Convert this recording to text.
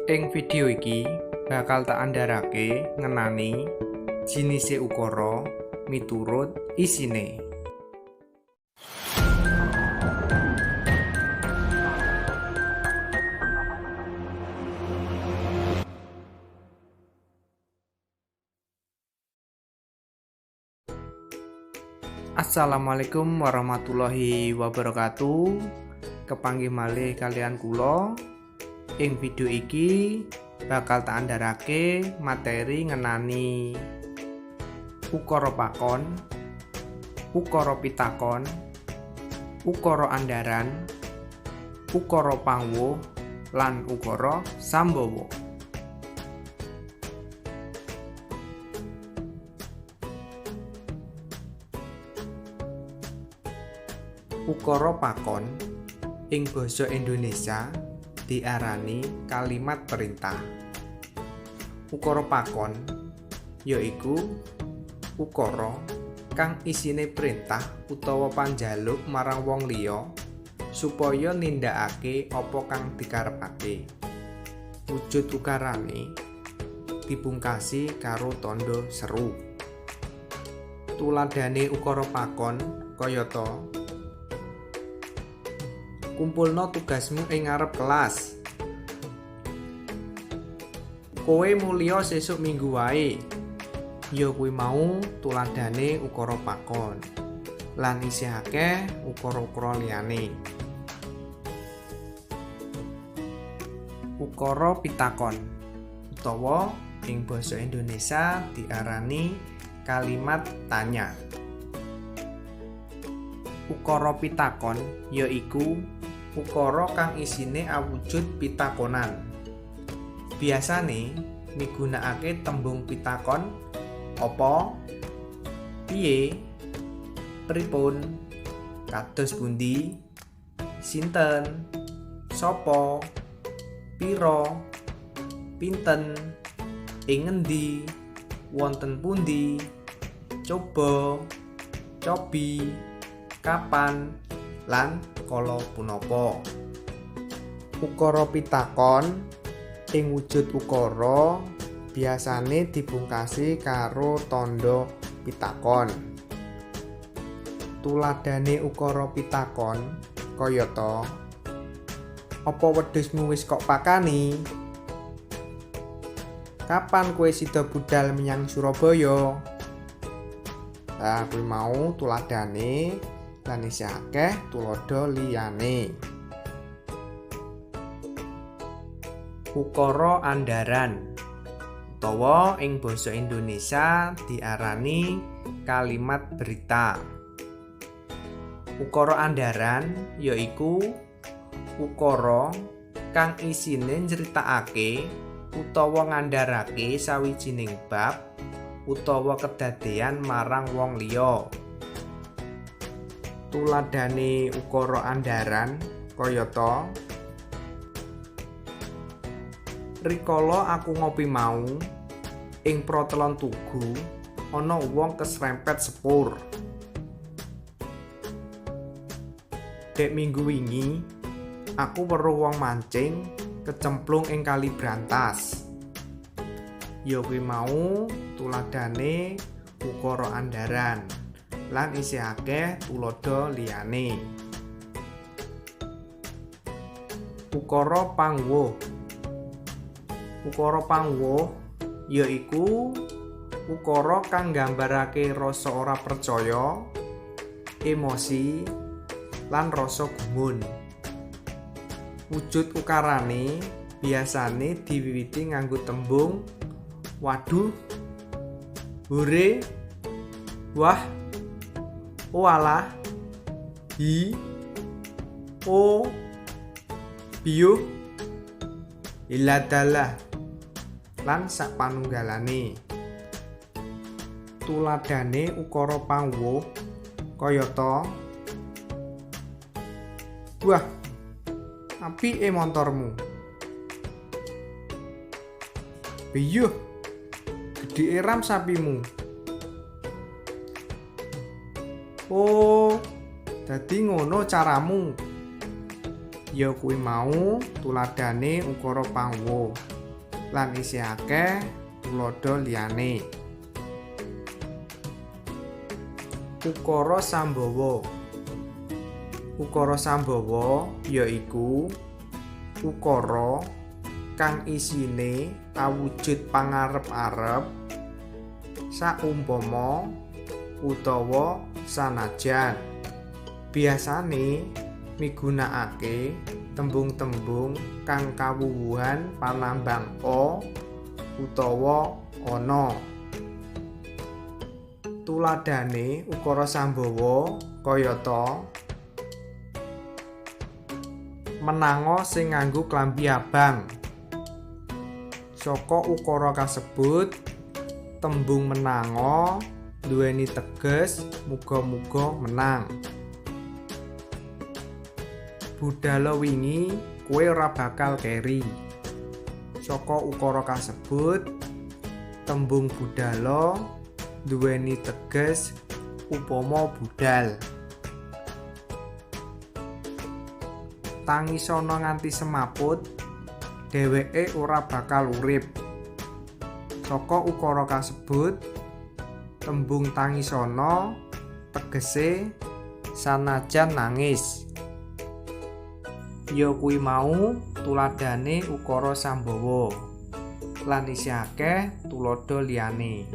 Ing video iki bakal tak andharake ngenani jinise ukara miturut isine. Assalamualaikum warahmatullahi wabarakatuh. Kepanggih malih kalian kula. Ing video iki bakal tak andharake materi ngenani ukara pakon, ukara pitakon, ukara andharan, ukara pangwuh, lan ukara sambawa. Ukara pakon ing basa Indonesia diarani kalimat perintah. Ukara pakon yaiku ukara kang isine perintah utawa panjaluk marang wong liya supaya nindakake apa kang dikarepake. Wujud ukarane dipungkasi karo tandha seru. Tuladhane ukara pakon kayata kumpulno tugasmu ing ngarep kelas. Kowe mulya sesuk minggu wae. Ya kuwi mau tuladhane ukara pakon. Lan isih akeh ukara-ukara liyane. Ukara pitakon utawa ing basa Indonesia diarani kalimat tanya. Ukara pitakon yaiku ukara kang isine awujud pitakonan. Biasane migunakake tembung pitakon apa, piye, pripun, kados pundi, sinten, sapa, pira, pinten, ing ngendi, wonten pundi, coba, cobi, kapan, lan kala punapa. Ukara pitakon ing wujud ukara biasane dipungkasi karo tandha pitakon. Tuladhane ukara pitakon kayata apa wedhusmu wis kok pakani? Kapan kowe sida budal menyang Surabaya? Nah, kuwi mau tuladhane lan isih akeh tuladha liyane. Ukara andharan utawa ing basa Indonesia diarani kalimat berita. Ukara andharan yaiku ukara kang isine nyritakake utawa ngandharake sawijining bab utawa kedadean marang wong liya. Tuladhane ukara andharan kayata rikala aku ngopi mau ing protelon Tugu ana wong kesrempet sepur. Dek minggu wingi aku weruh wong mancing kecemplung ing kali Brantas. Ya kuwi mau tuladhane ukara andharan lan isih akeh tuladha liyane. Ukara pangwuh. Ukara pangwuh yaiku ukara kang nggambarake rasa ora percaya, emosi, lan rasa gumun. Wujud ukarane biasane diwiwiti nganggo tembung waduh, hore, wah, oalah, hi, o, biyuh, iladalah, lan sapanunggalane. Tuladhane ukara pangwuh kayata wah, apike montormu. Biyuh, gedhe ram sapimu. Oh, dadi ngono caramu. Ya kuwi mau tuladhane ukara pangwuh. Lan isih akeh tuladha liyane. Ukara sambawa. Ukara sambawa yaiku ukara kang isine awujud pangarep-arep, saumpama utawa sanajan. Biasane migunakake tembung-tembung kang kawuwuhan panambang o utawa ana. Tuladhane ukara sambawa kayata menanga sing nganggo klambi abang. Saka ukara kasebut, tembung menanga duweni teges muga-muga menang. Budala wingi kowe ora bakal keri. Saka ukara kasebut, tembung budala duweni teges upama budal. Tangisana nganti semaput, dheweke ora bakal urip. Saka ukara kasebut, tembung tangisana tegese sanajan nangis. Ya kuwi mau tuladhane ukara sambawa. Lan isih akeh tuladha liyane.